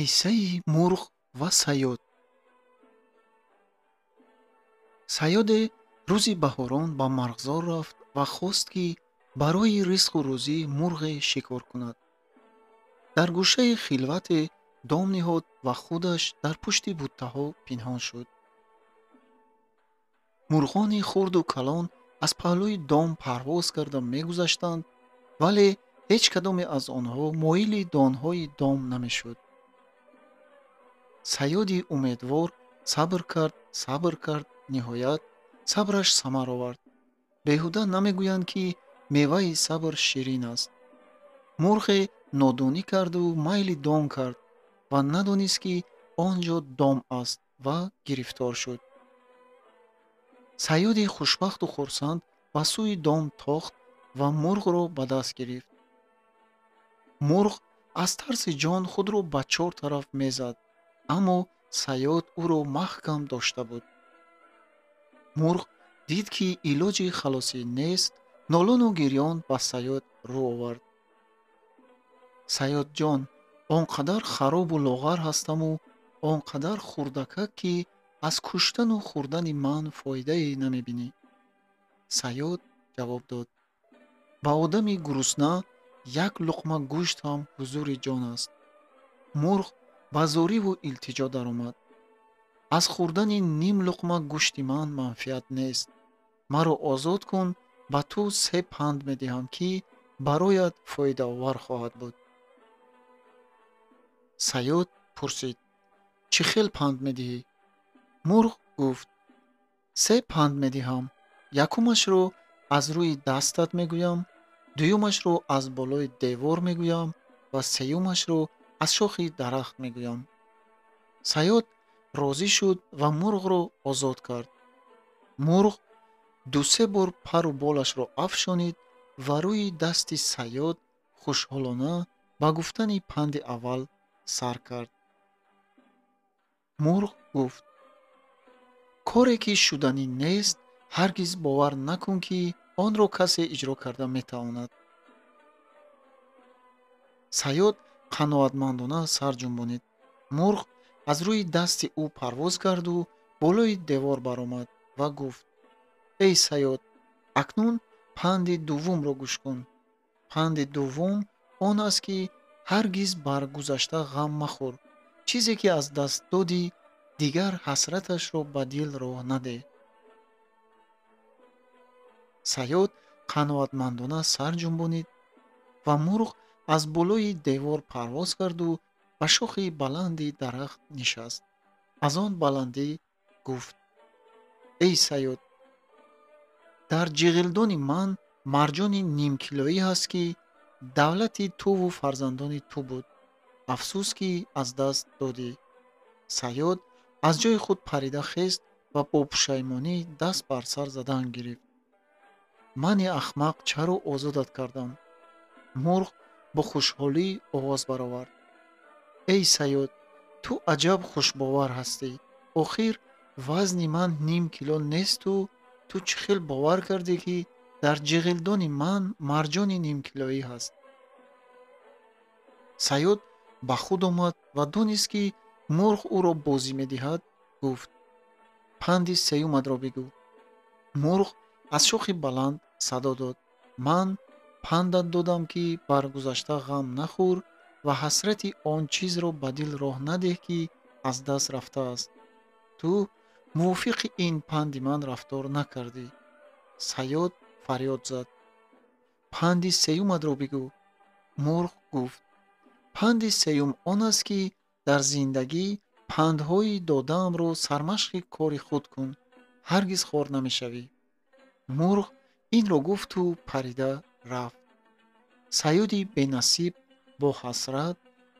Қиссаи мурғ ва сайёд. Сайёде рӯзи баҳорон ба марғзор рафт ва хост, ки барои ризқу рӯзӣ мурғе шикор кунад. Дар гӯшаи хилвате дом ниҳод ва худаш дар пушти буттаҳо пинҳон шуд. Мурғони хурду калон аз паҳлӯи дом парвоз карда мегузаштанд, вале ҳеҷ кадоме аз онҳо моили донҳои дом намешуд. Сайёди умедвор сабр кард, сабр кард, ниҳоят сабраш самар овард. Беҳуда намегӯянд, ки меваи сабр ширин аст. Мурғе нодонӣ карду майли дом кард ва надонист, ки он ҷо дом аст ва гирифтор шуд. Сайёди хушбахту хурсанд ба сӯи дом тохт ва мурғро ба даст гирифт. Мурғ аз тарси ҷон худро ба чор тараф мезад, аммо сайёд ӯро маҳкам дошта буд. Мурғ дид, ки илоҷи халосӣ нест, нолону гирён ба сайёд рӯ овард. Сайёдҷон, он қадар харобу лоғар ҳастаму он қадар хурдакак, ки аз куштану хӯрдани ман фоидае намебинӣ. Сайёд ҷавоб дод: ба одами гурусна як луқма гӯшт ҳам ҳузури ҷон аст. Мурғ ба зориву илтиҷо даромад: аз хӯрдани ним луқма гӯшти ман манфиат нест. Маро озод кун, ба ту се панд медиҳам, ки бароят фоидаовар хоҳад буд. Сайёд пурсид: чӣ хел панд медиҳӣ? Мурғ гуфт: се панд медиҳам. Якумашро аз рӯи дастат мегӯям, дуюмашро аз болои девор мегӯям ва сеюмашро аз шохи дарахт мегӯям. Сайёд розӣ шуд ва мурғро озод кард. Мурғ ду-се бор пару болашро афшонид ва рӯи дасти сайёд хушҳолона ба гуфтани панди аввал сар кард. Мурғ гуфт: коре ки шуданӣ нест, ҳаргиз бовар накун, ки онро касе иҷро карда метавонад. Сайёд қаноатмандона сар ҷунбонид. Мурғ аз рӯи дасти ӯ парвоз карду болои девор баромад ва гуфт: эй сайёд, акнун панди дуввумро гӯш кун. Панди дуввум он аст, ки ҳаргиз бар гузашта ғам махӯр. Чизе ки аз даст додӣ, дигар ҳасраташро ба дил роҳ надеҳ. Сайёд қаноатмандона сар ҷунбонид ва мурғ аз болои девор парвоз карду ба шохи баланди дарахт нишаст. Аз он баландӣ гуфт: эй сайёд, дар ҷиғилдони ман марҷони нимкилоӣ ҳаст, ки давлати туву фарзандони ту буд. Афсӯс, ки аз даст додӣ. Сайёд аз ҷои худ парида хест ва бо пушаймонӣ даст бар сар задан гирифт. Мани ахмақ чаро озодат кардам? Мурғ бо хушҳолӣ овоз баровард: эй сайёд, ту аҷаб хушбовар ҳастӣ. Охир вазни ман ним кило несту ту чӣ хел бовар кардӣ, ки дар ҷиғилдони ман марҷони нимкилоӣ ҳаст? Сайёд ба худ омад ва донист, ки мурғ ӯро бозӣ медиҳад. Гуфт: панди сеюматро бигӯ. Мурғ аз шохи баланд садо дод: ман пандат додам, ки бар гузашта ғам нахӯр ва ҳасрати он чизро ба дил роҳ надеҳ, ки аз даст рафтааст. Ту мувофиқи ин панди ман рафтор накардӣ. Сайёд фарёд зад: панди сеюматро бигӯ. Мурғ гуфт: панди сеюм он аст, ки дар зиндагӣ пандҳои додаамро сармашқи кори худ кун, ҳаргиз хор намешавӣ. Мурғ инро гуфту парида рафт. Сайёди бенасиб бо ҳасрат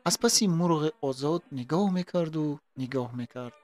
аз паси мурғи озод нигоҳ мекарду нигоҳ мекард.